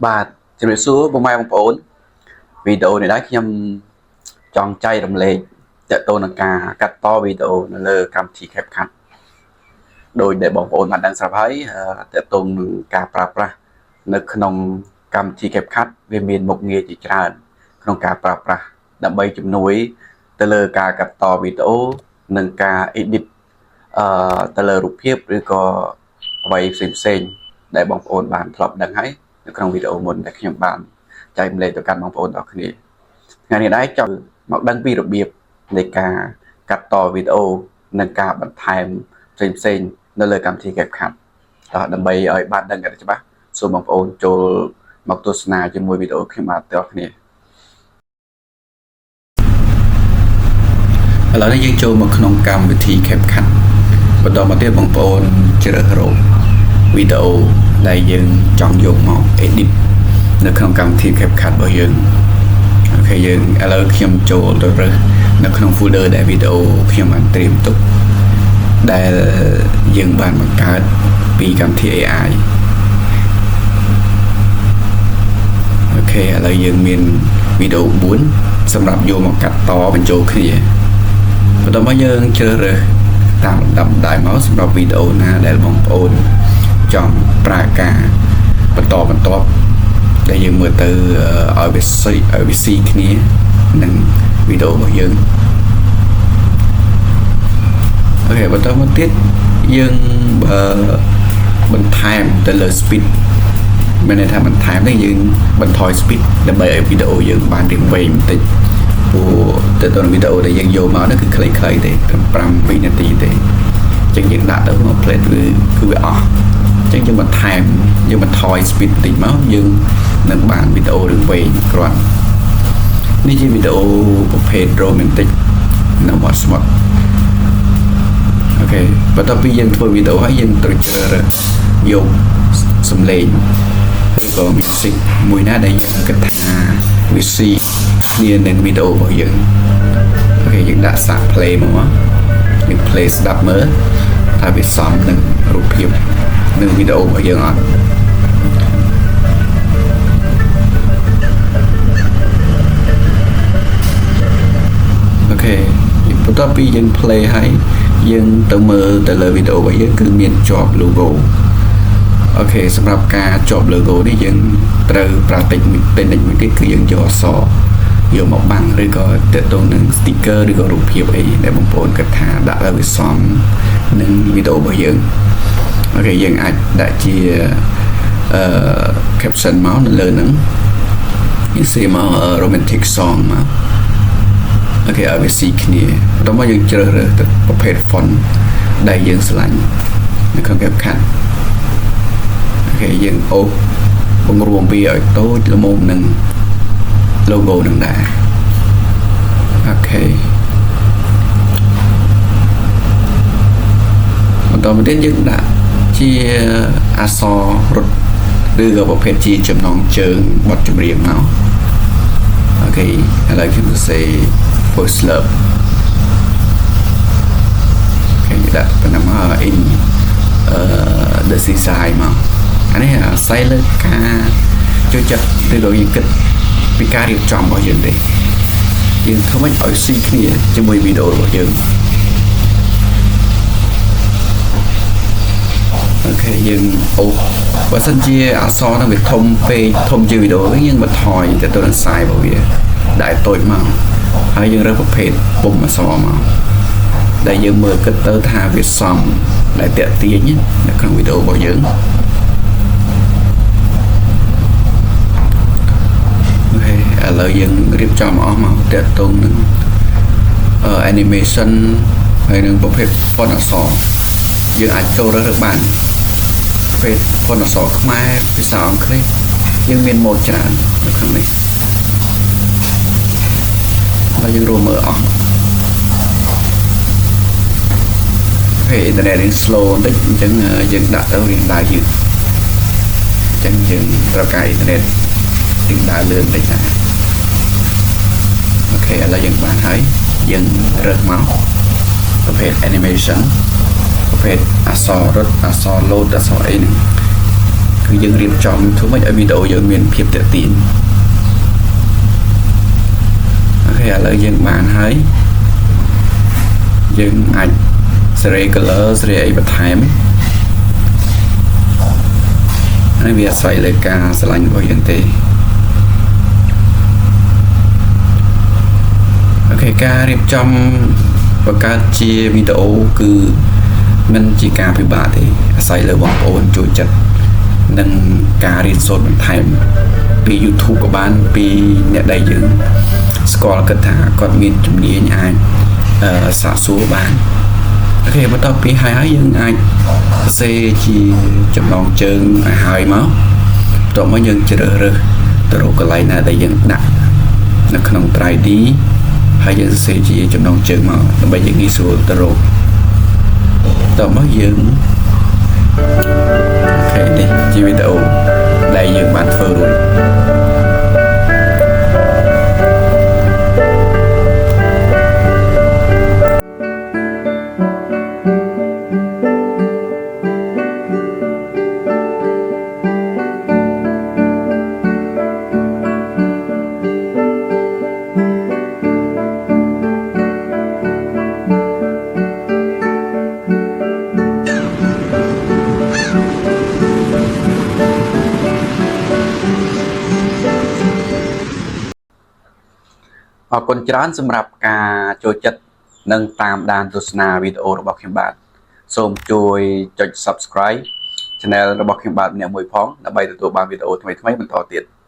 បាទជំរាបសួរពុកម៉ែបងប្អូនវីដេអូនេះដែរខ្ញុំចង់ចែករំលែកទាក់ទងនឹងការកាត់តវីដេអូនៅលើកម្មវិធី CapCut ដោយដែលបងប្អូនបានដឹងស្រាប់ហើយទាក់ទងនឹងការប្រើប្រាស់នៅក្នុងកម្មវិធី CapCut វាមានមុខងារជាច្រើនក្នុងការប្រើប្រាស់ដើម្បីជំនួយទៅលើការកាត់តវីដេអូនិងការ edit ទៅលើរូបភាពឬក៏អ្វីផ្សេងផ្សេងៗដែលបងប្អូនបានធ្លាប់ដឹងហើយនៅក្នុងវីដេអូមុនដែលខ្ញុំបានចែករំលែកទៅកាន់បងប្អូនទាំងអស់គ្នាថ្ងៃនេះដែរចង់មកដឹងពីរបៀបនៃការកាត់តវីដេអូនិងការបន្ថែមផ្សេងផ្សេងៗនៅលើកម្មវិធី CapCut តោះដើម្បីឲ្យបានដឹងកាន់តែច្បាស់សូមបងប្អូនចូលមកទស្សនាជាមួយវីដេអូខ្ញុំបាទទាំងអស់គ្នាឥឡូវនេះយើងចូលមកក្នុងកម្មវិធី CapCut បន្តមកទៀតបងប្អូនជ្រើសរើសវីដេអូដែលយើងចង់យកមក edit នៅក្នុងកម្មវិធី CapCut របស់យើង OK យើងឥឡូវខ្ញុំចូលទៅរើសនៅក្នុង folder ដែលវីដេអូខ្ញុំបានត្រៀមទុកដែលយើងបានបង្កើតពីកម្មវិធី AI OK ឥឡូវយើងមានវីដេអូ4សម្រាប់យកមកកាត់តបញ្ចូលគ្នាបន្ទាប់មកយើងជ្រើសរើសតាមលំដាប់ដៃមកសម្រាប់វីដេអូណាដែលបងប្អូនចង់ប្រើការបន្តបន្ទាប់ដែលយើងមើលទៅឲ្យវាស៊ីឲ្យវាស៊ីគ្នានឹងវីដេអូរបស់យើង OK បន្តមកទៀតយើងបើបន្ថែមទៅលើ speed មានន័យថាបន្ថែមនេះយើងបន្ថយ speed ដើម្បីឲ្យវីដេអូយើងបានរៀងវែងបន្តិចព្រោះទៅទៅវីដេអូដែលយើងយកមកនោះគឺខ្លីៗទេត្រឹម5វិនាទីទេអញ្ចឹងយើងដាក់ទៅមក play គឺវាអស់អញ្ចឹងយើងបន្ថែមយើងបន្ថយ speed បន្តិចមកយើងនឹងបានវីដេអូរឿងវែងគ្រាន់នេះជាវីដេអូប្រភេទ romantic នៅមាត់ស្មុទ្រ OK បន្ទាប់ពីយើងធ្វើវីដេអូហើយយើងត្រូវជ្រើសរើសយកសំឡេងឬក៏ music មួយណាដែលយើងគិតថាវាស៊ីគ្នានឹងវីដេអូរបស់យើង OK យើងដាក់សាក play មកយើង play ស្ដាប់មើលថាវាសមនឹងរូបភាពនឹងវីដេអូរបស់យើងអត់ OK បន្ទាប់ពីយើង play ហើយយើងទៅមើលទៅលើវីដេអូរបស់យើងគឺមានជាប់ logo OK សម្រាប់ការជាប់ logo នេះយើងត្រូវប្រើ technique technique មួយទៀតគឺយើងយកអក្សរយកមកបាំងឬក៏ទាក់ទងនឹង sticker ឬក៏រូបភាពអីដែលបងប្អូនគិតថាដាក់ឲ្យវាសមនឹងវីដេអូរបស់យើង OK យើងអាចដាក់ជាអឺ caption មកនៅលើហ្នឹងយើងសេមក romantic song មក OK ឲ្យវាស៊ីគ្នាបន្ទាប់មកយើងជ្រើសរើសទៅប្រភេទ font ដែលយើងស្រឡាញ់នៅក្នុង CapCut OK យើងអូសបង្រួមវាឲ្យតូចល្មមនឹង logo នឹងដែរ OK បន្តមកទៀតយើងដាក់ជាអក្សររត់ឬក៏ប្រភេទជាចំណងជើងបទចម្រៀងមក OK ឥឡូវខ្ញុំសរសេរ first love OK ដាក់ប៉ុណ្ណឹងមក in អឺ the seaside មកអានេះអាស្រ័យលើការចូលចិត្តឬក៏យើងគិតពីការរៀបចំរបស់យើងទេយើងធ្វើម៉េចឲ្យស៊ីគ្នាជាមួយវីដេអូរបស់យើង OK យើងអូសបើសិនជាអក្សរហ្នឹងវាធំពេកធំជាងវីដេអូវិញយើងបន្ថយទៅទៅនឹង size របស់វាដាក់តូចមកហើយយើងរើសប្រភេទពុំអក្សរមកដែលយើងមើលគិតទៅថាវាសមដែលតាក់ទាញនៅក្នុងវីដេអូរបស់យើង OK ឥឡូវយើងរៀបចំអស់មកតាក់ទងនឹង animation ហើយនឹងប្រភេទ font អក្សរយើងអាចចូលរើសរើសបានប្រភេទ font អក្សរខ្មែរភាសាអង់គ្លេសយើងមានម៉ូដច្រើននៅក្នុងនេះហើយយើងរួមមើលអស់OK អ៊ីនធឺណិតរៀង slow បន្តិចអញ្ចឹងយើងដាក់ទៅរៀងដើរយឺតអញ្ចឹងយើងត្រូវការអ៊ីនធឺណិតរៀងដើរលឿនបន្តិចដែរ OK ឥឡូវយើងបានហើយយើងរើសមកប្រភេទ animation ប្រភេទអក្សររត់អក្សរលោតអក្សរអីហ្នឹង គឺយើងរៀបចំធ្វើម៉េចឲ្យវីដេអូយើងមានភាពទាក់ទាញ OK ឥឡូវយើងបានហើយយើងអាចសេរី color សេរីអីបន្ថែមហើយវាអាស្រ័យលើការស្រឡាញ់របស់យើងទេ OK ការរៀបចំបង្កើតជាវីដេអូគឺមិនជាការពិបាកទេអាស្រ័យលើបងប្អូនចូលចិត្តនិងការរៀនសូត្របន្ថែមពី YouTube ក៏បានពីអ្នកដែលយើងស្គាល់គិតថាគាត់មានជំនាញអាចអឺសាកសួរបាន OK បន្ទាប់ពីហើយហើយយើងអាចសរសេរជាចំណងជើងឲ្យហើយមកបន្ទាប់មកយើងជ្រើសរើសទៅរកកន្លែងណាដែលយើងដាក់នៅក្នុង 3D ហើយយើងសរសេរជាចំណងជើងមកដើម្បីយើងងាយស្រួលទៅរកបន្ទាប់មកយើង OK នេះជាវីដេអូដែលយើងបានធ្វើរួច អរគុណច្រើនសម្រាប់ការចូលចិត្តនិងតាមដានទស្សនាវីដេអូរបស់ខ្ញុំបាទសូមជួយចុច Subscribe Channel របស់ខ្ញុំបាទម្នាក់មួយផងដើម្បីទទួលបានវីដេអូថ្មីៗបន្តទៀត។